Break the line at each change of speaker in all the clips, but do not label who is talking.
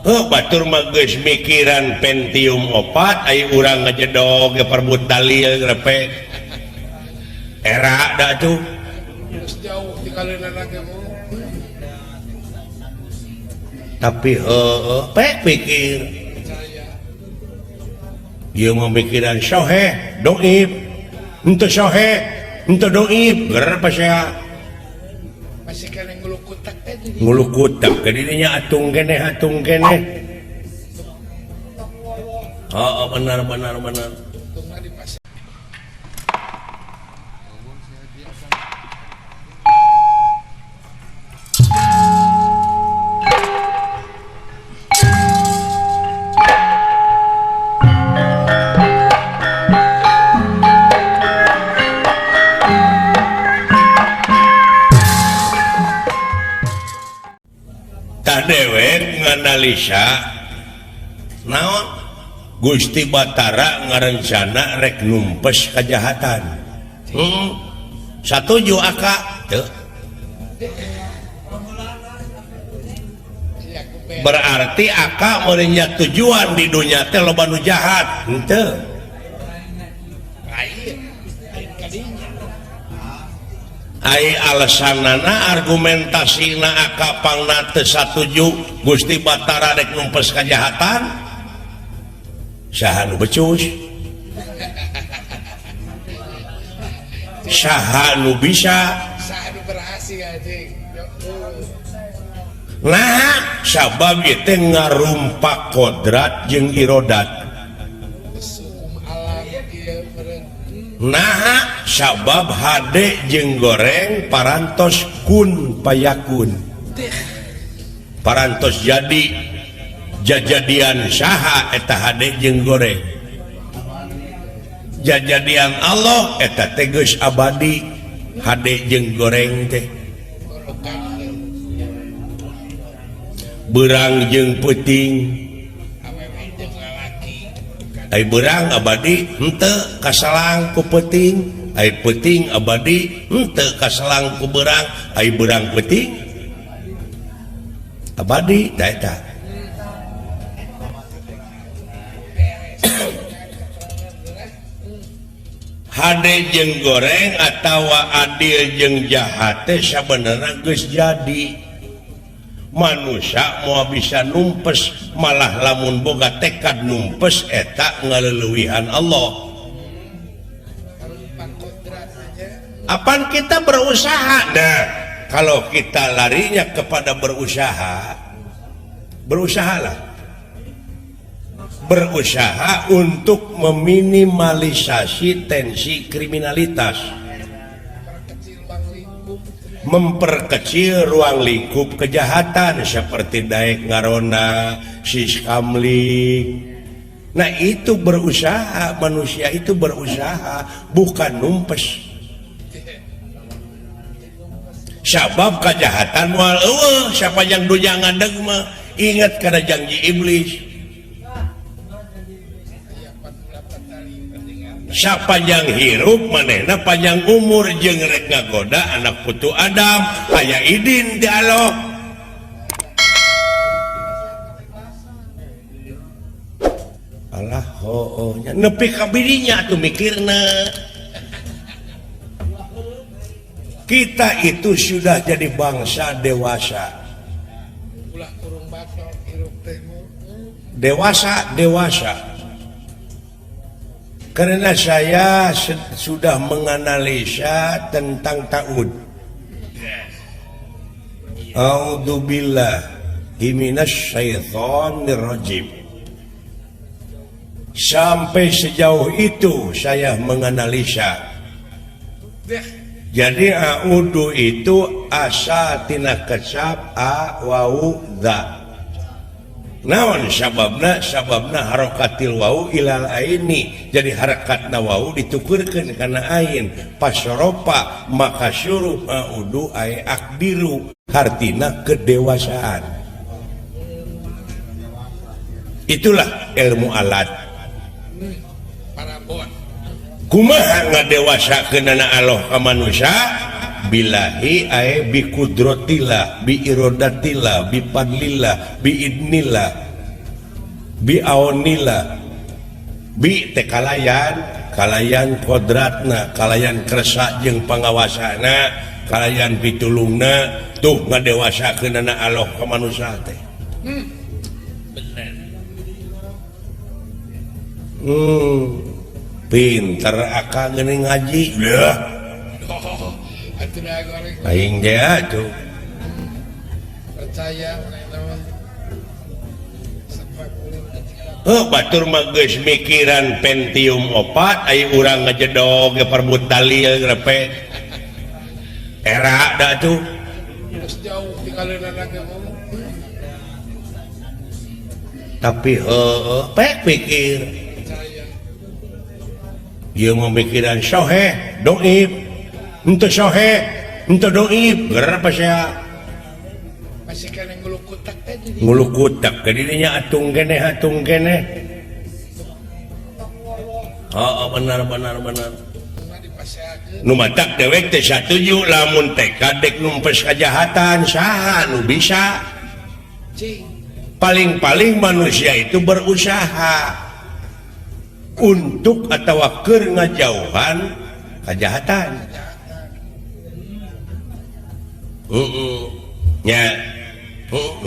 Oh, batur mah geus mikiran Pentium 4, ai urang ngajedog ge perbut dalil grepe. Era da tuh.
Geus jauh tinggalin ge mu.
Tapi heueuh pe pikir.
Percaya.
Ieu mah mikiran soheh, doib. Henteu soheh, henteu doib, ger pasea.
Masih kena ngulukutak teh jadi.
Ngulukutak ke dirinya atung keneh atung keneh. Oh, benar benar benar.
Tungna di pasar.
Tah dewek nganalisa naon Gusti Batara ngarencana rek numpes kejahatan. Satuju aka teu. Berarti aka meureun tujuan di dunya teh loba nu jahat, henteu.
Lain, lain kadinya.
Ai alasanana argumentasina aka pangna teu satuju Gusti Batara rek numpes kejahatan. Saha nu becus? Saha nu bisa?
Saha nu berhasil anjing?
Nah, sabab ieu teh ngarumpak kodrat jeung irodat. Nah, sabab hade jeung goreng parantos kun payakun. Parantos jadi jajadian saha eta hade jeung goreng. Jajadian Allah eta teh geus abadi hade jeung goreng teh. Berang jeung peuting. Ai berang abadi henteu kasalang ku peuting, ai peuting abadi henteu kasalang ku berang, ai berang peuting abadi tah eta. Hade jeung goreng atawa adil jeung jahat teh sabenerna geus jadi. Manusia moal bisa numpes, malah lamun boga tekad numpes eta ngaleuwihan Allah. Apan kita berusaha? Nah, kalau kita larinya kepada berusaha, berusahalah. Berusaha untuk meminimalisasi tensi kriminalitas, memperkecil ruang lingkup kejahatan seperti daek ngarona, siskamling. Nah itu berusaha, manusia itu berusaha, bukan numpes. Sabab kejahatan moal eueuh, siapa yang dunya ngadeg mah ingat kana janji iblis. Sapanjang hirup manehna panjang umur jeung rek ngagoda anak putu Adam aya idin ti Allah. Alah hooh nya nepi ka birinya atuh mikirna. Kita itu sudah jadi bangsa dewasa. Dewasa, dewasa. Karena saya sudah menganalisa tentang ta'ud. A'udzubillahi minasyaitonirrajim. Sampai sejauh itu saya menganalisa. Jadi a'udzu itu asa tina kecap a wau dza. Naon sababna? Sababna harokatil wau ilal aini. Jadi harakatna wau ditukurkeun kana ain. Pasoropa maka syuruh a'udzu ay akbiru, hartina kedewasaan. Itulah ilmu alat. Kumaha ngadewasakeunana Allah ka manusia? Billahi ay bi qudratillah, bi iradatillah, bi fadlillah, bi idnillah. Bi aonila bi teh kalayan kalayan kodratna kalayan kersa jeung pangawasana kalayan pitulungna tuh ngadewasakeunana Allah ka manusia teh.
Bener.
Pinter akang geuning ngaji. Leuh.
Oh, atuh da goreng.
Aing teh atuh.
Percaya manehna mah.
Oh, batur mah geus mikiran Pentium 4 ai urang ngajedog ge perbut dalil grepe. Era da tuh.
Geus jauh tinggaleunan ge mah.
Tapi heueuh pek pikir. Ieu mah mikiran soheh doib. Henteu soheh, henteu doib, geura pasea.
Masih kena ngulukutak teh jadi.
Ngulukutak ke dirinya atung keneh atung keneh. Oh, benar benar benar. Nu matak dewek teh satuju lamun tekad dek numpes kajahatan saha nu bisa. Paling-paling manusia itu berusaha untuk atau keur ngajauhan kajahatan. Nya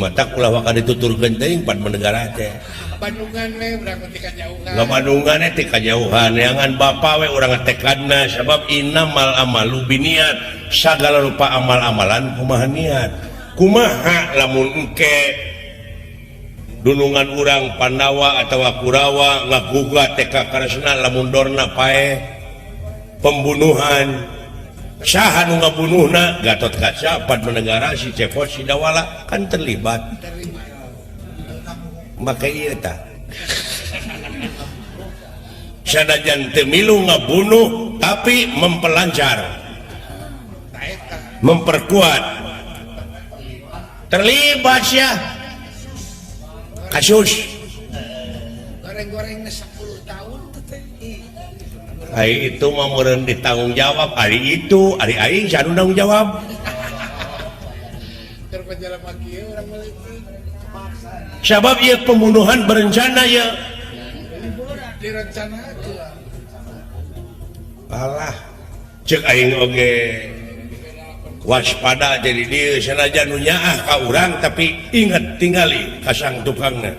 matak ulah waka dituturkeun teuing pan negara teh.
Bandungan we urang teh kajauhan.
Bandungan teh kajauhan neangan bapa we urang tekadna sabab innamal amalu biniat sagala rupa amal-amalan kumaha niat. Kumaha lamun engke dunungan urang Pandawa atawa Kurawa ngagugat teh ka Kresna lamun dorna paeh pembunuhan. Saha nu ngabunuhna Gatotkaca Padmanegara si Cepot si Dawala kan terlibat. Maka ieu tah sanajan teu milu ngabunuh tapi mempelancar, memperkuat, terlibat sia kasus
goreng-gorengna 10 tahun teh.
Ari itu mah meureun ditanggung jawab, ari itu, ari aing saha nu tanggung jawab. Sabab ieu pembunuhan berencana ya.
Direncanakeun.
Alah, ceuk aing oge waspada jadi dieu sanajan nu nyaah ka urang tapi inget tingali ka sang tukangna.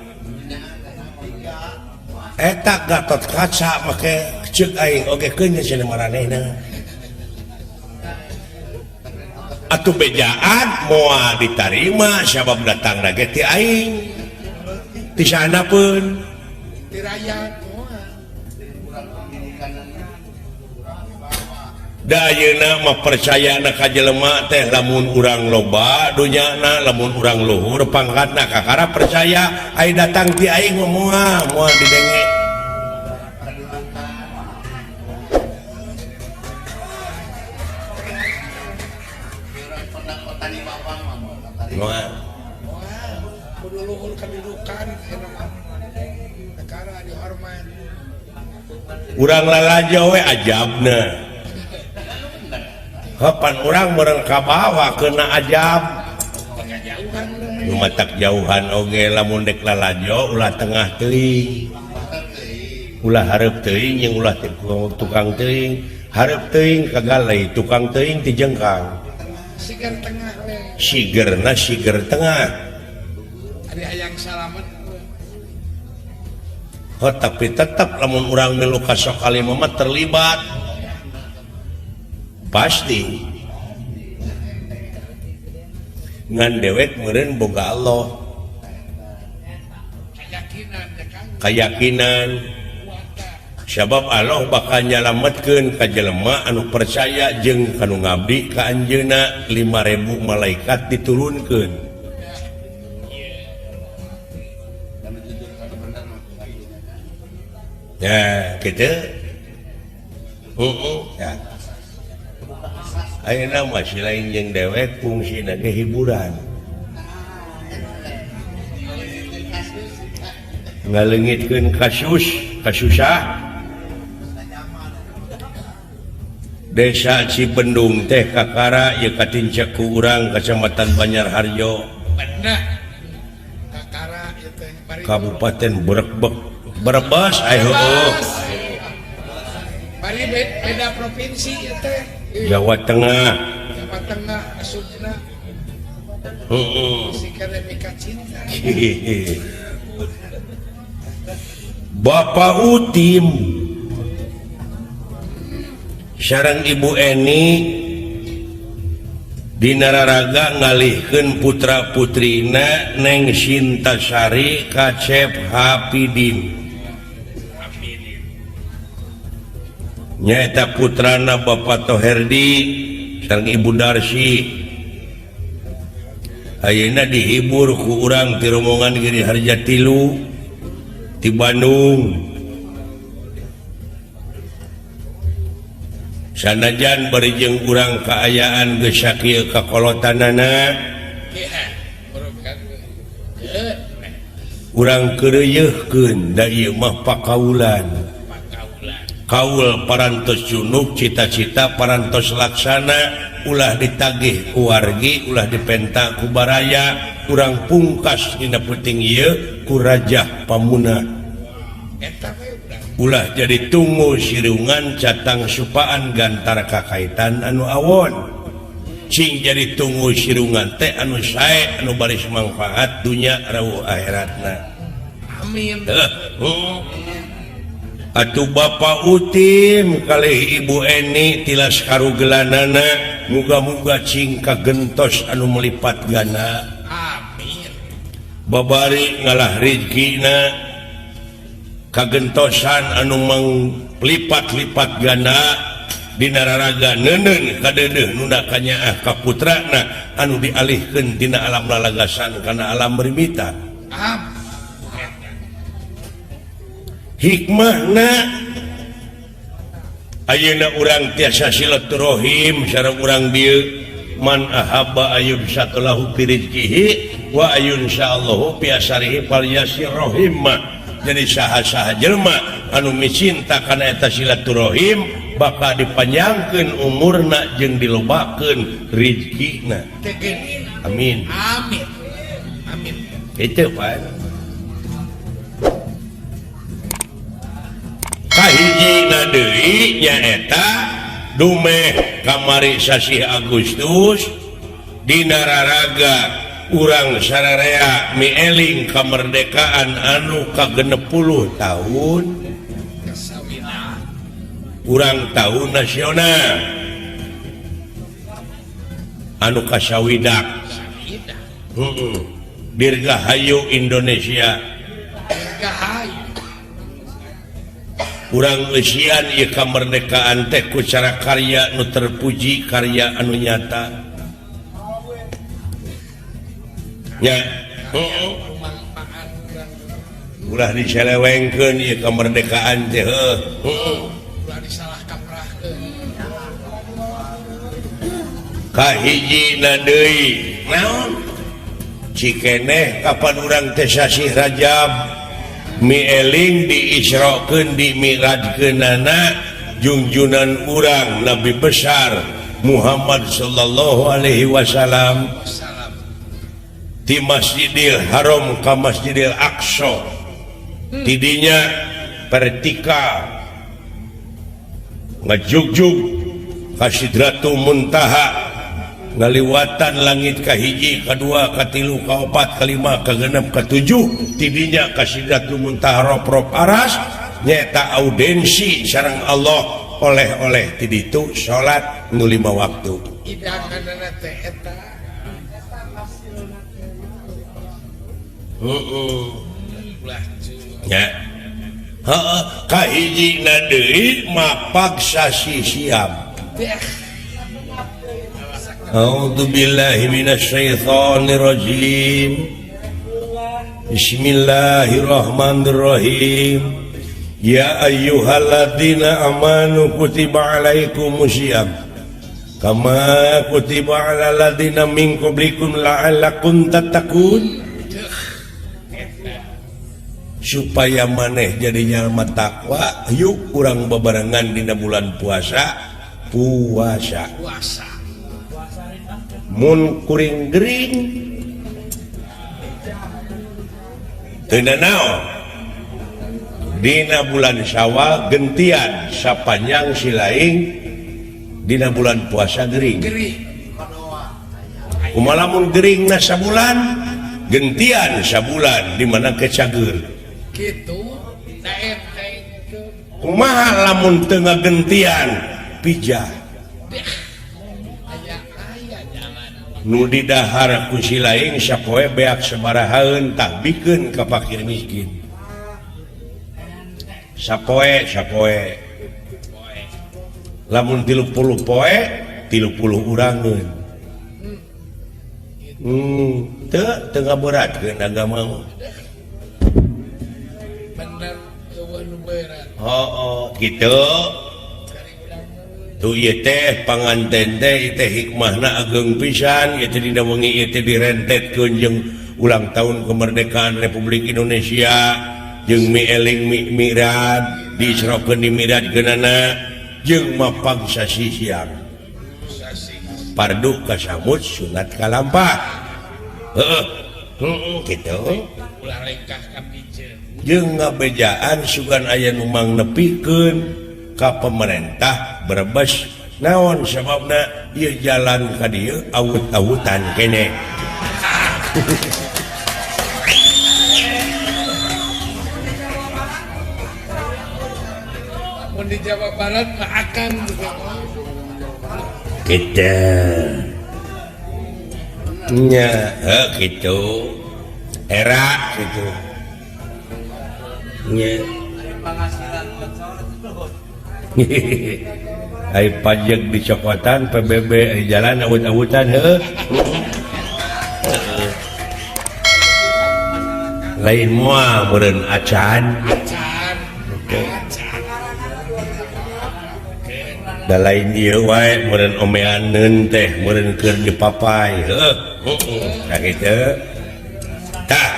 Eta Gatotkaca make ceuk aing oge keun cenah maranehna. Atuh bejaan moal ditarima sabab datangna ge ti aing. Ti sahandapeun.
Ti rakyat moal.
Da ayeuna mah percayana ka jelema teh lamun urang loba dunyana lamun urang luhur pangkatna kakara percaya ai datang ti aing mah moal moal didenge. Moal.
Kudu luhur kedudukan kakara dihormat.
Urang lalajo we ajabna. Kapan orang meureun kabawa kena ajab. Nu matak jauhan oge lamun dek lalajo ulah tengah teuing. Ulah hareup teuing jeung ulah tukang teuing. Hareup teuing kagalai tukang teuing ti jengkang.
Siger tengah we.
Sigerna siger tengah.
Ari hayang salamet.
Oh, tapi tetap lamun urang milu ka sokalima mah terlibat. Pasti ngan dewek meureun boga Allah keyakinan sabab Allah bakal nyalametkeun ka jelema anu percaya jeung kanu ngabdi ka anjeunna 5000 malaikat diturunkeun. Ya kitu. Heeh ya. Ayeuna mah si lain jeung dewek fungsina ge hiburan. Ngaleungitkeun kasus, kasusah. Desa Cibendung teh kakara ieu katincak ku urang Kecamatan Banjarharjo.
Bener. Kakara ieu teh bari
Kabupaten Brebek Brebes ayo.
Bari beda provinsi ya teh.
Jawa Tengah.
Jawa Tengah asupna.
Heeh.
Si kene mika cinta.
Bapak Utim sareng Ibu Eni dina raraga ngalihkeun putra putrina Neng Sintasari Kacep Hapidin nyaeta putrana Bapak Toherdi sareng Ibu Darsi. Ayeuna dihibur ku urang ti rombongan Giri Harja Tilu di Bandung. Sanajan bari jeung urang kaayaan geus sakieu kakolotanana, urang keureuyeurkeun da ieu mah pakaulan. Kaul parantos junub, cita-cita parantos laksana, ulah ditagih ku wargi, ulah dipenta ku baraya, urang pungkas dina peuting ieu ku Rajah Pamuna. Ulah jadi tunggu sirungan catang supaan gantar kakaitan anu awon. Cing jadi tunggu sirungan teh anu sae anu baris manfaat dunya rawuh akhiratna.
Amin.
Atuh Bapak Utim kalih Ibu Eni tilas karugelanana muga-muga cing kagentos anu melipat ganda.
Amin.
Babari ngalah rezekina kagentosan anu melipat-lipat ganda dina raraga neuneun kadeudeuh nunda kanyaah ka putrana anu dialihkeun tina alam lalagasan kana alam berimitan. Hikmahna ayeuna urang tiasa silaturahim sareng urang dieu man ahabba ayub satulahu fi rizqihi wa ayun insyaallahu fi asarihi falyasir rahimah. Jadi saha-saha jelema anu micinta kana eta silaturahim bakal dipanjangkeun umurna jeung dilobakeun rizkina. Amin.
Amin. Amin.
Itu Pak. Kahijina deui nyaeta dumeh kamari sasih Agustus dina raraga urang sararea mieling kemerdekaan anu ka-60 tahun urang tahun nasional anu kasawidak. Dirgahayu Indonesia. Urang eusian ieu kamerdekaan teh ku cara karya nu terpuji, karya anu nyata. Nya, ulah diselewengkeun ieu kemerdekaan teh heuh.
Ulah disalah kaprahkeun.
Kahijina deui naon? Cikeneh kapan urang teh sasih Rajab mieling diisrokeun dimi'rajkeunana jungjunan urang Nabi besar Muhammad sallallahu alaihi wasallam di Masjidil Haram ka Masjidil Aqsa tidinya vertikal ngajugjug ka Sidratul Muntaha ngaliwatan langit kahiji kadua katilu kaopat kalima kagenep katujuh tidinya ka Sidratul Muntaha roprop aras nyaeta audensi sareng Allah oleh-oleh ti ditu salat nu 5 waktu.
Idanganna teh eta.
Heeh. Nya. Heeh, kahijina deui mapag sasi siam. A'udzu billahi minasyaitonir rajim. Bismillahirrahmanirrahim. Ya ayyuhalladzina amanu kutiba alaikumusiyam kama kutiba alal ladzina min qablikum la'allakum tattaqun. Supaya maneh jadi jalma takwa, yuk urang bebarengan dina bulan puasa, puasa.
Puasa.
Mun kuring gering Teu nanaon dina bulan Syawal gentian sapanjang silaing, dina bulan puasa gering. Kumaha lamun geringna sabulan, gentian sabulan di mana ke cager?
Kitu da enteng itu.
Kumaha lamun teu ngagentian, pijah?
Aya aya jalan.
Nu didahar ku silaing sapoe beak sabarahaeun, tah bikeun ka fakir miskin sapoe sapoe. Lamun 30 poe, 30 urangeun. Teu teu ngaberatkeun agama mah.
Bener, euweuh nu berat.
Oh, gitu tuh. Ieu teh panganten teh, ieu teh hikmahna ageng pisan. Ieu teh dina wengi ieu teh direntetkeun jeung ulang tahun kemerdekaan Republik Indonesia, jeung mieling mi mirad diisrokeun di miradkeunana, jeung mapag sasi siang, fardu kasamut, sunat kalampah. Heeh, gitu.
Ulah lengkah ka pijeun.
Jeung ngabejaan sugan aya nu mangnepikeun ka pemerintah Brebes, naon sababna ieu jalan ka dieu awut-awutan kene.
Mun di Jawa Barat mah akan gitu.
Gitu nya, heuh, gitu era gitu nya. Ai pajak dicokotan PBB, ai jalan awut-awutan, heuh. Lain moal meureun acan.
Acan.
Oke.
Acan.
Da lain ieu wae meureun, omeaneun teh meureun keur dipapai, heuh. Tah kitu tah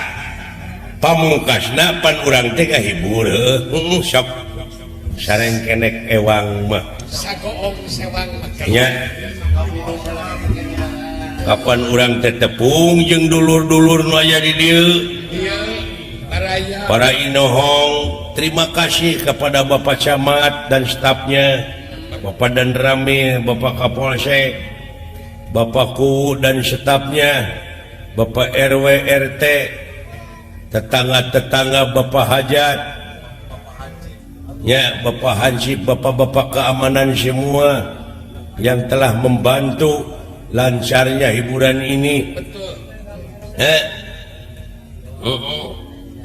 pamungkasna, pan urang teh ngahibur, heuh, sok sareng kenek ewang mah.
Sagoong sewang mah.
Nya, kapan urang teh tepung jeung dulur-dulur nu aya di dieu.
Ieu baraya.
Para inohong, terima kasih kepada Bapak Camat dan stafnya, Bapak dan Ramil, Bapak Kapolsek, Bapak Kuwu dan stafnya, Bapak RW RT, tetangga-tetangga, Bapak Hajat, ya Bapak Hansip, Bapak-bapak keamanan semua yang telah membantu lancarnya hiburan ini.
Betul.
Eh,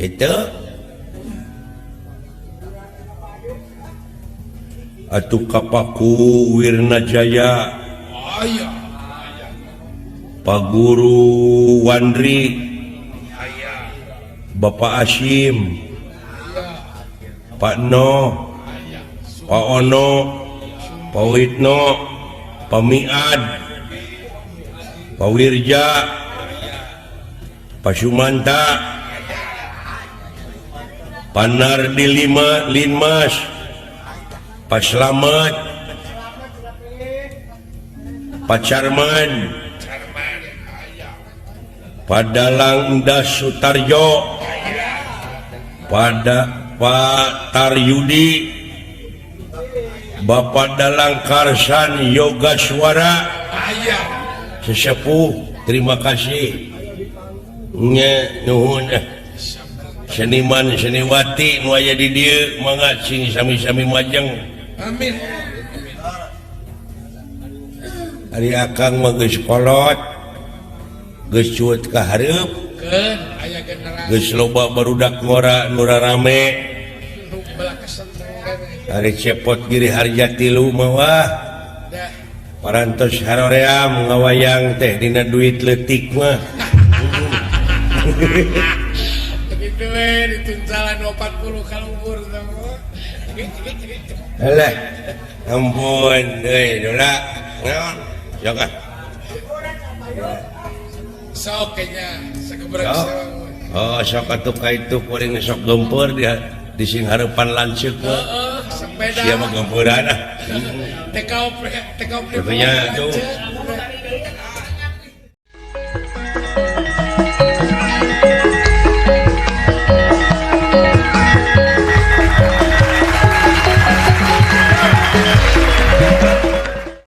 itu atuh kapaku Wirna Jaya.
Aya.
Pak Guru Wandri.
Aya.
Bapak Asim.
Aya.
Pak No.
Aya.
Pak Ono, Pak Witno, Pak Miad, Pak Wirja, Pak Sumanta, Pak Nardi Lima Linmas, Pak Slamet, Pak Carman.
Carman aya.
Pak Dalang Ndas Sutarjo, pada Pak Taryudi, Bapak Dalang Karsan Yoga Suara.
Aya.
Sesepuh, terima kasih nya, nuhun. Seniman seniwati nu aya di dieu, mangga sing sami-sami majeng.
Amin.
Ari akang mah geus kolot, geus cuut ka hareup.
Keun aya generasi.
Geus loba barudak ngora nu rarame.
Nu belah keseneng keneh.
Ari cepot Giri Harja tilu mah, wah.
Dah.
Parantos haroream ngawayang teh dina duit leutik mah.
Begitu we dituncalan 40 kaluhur teh mah.
Alah, ampun euy, Dula. Naon? Sok ah.
Sok kayaknya sakeberang
Sok.
sewang.
Oh, sok atuh ka itu kuring sok gempeur di sing hareupan lanceuk mah.
Heeh, sepeda.
Sia mah gempeuran ah.
TKOP, TKOP.
Tentunya, tuh.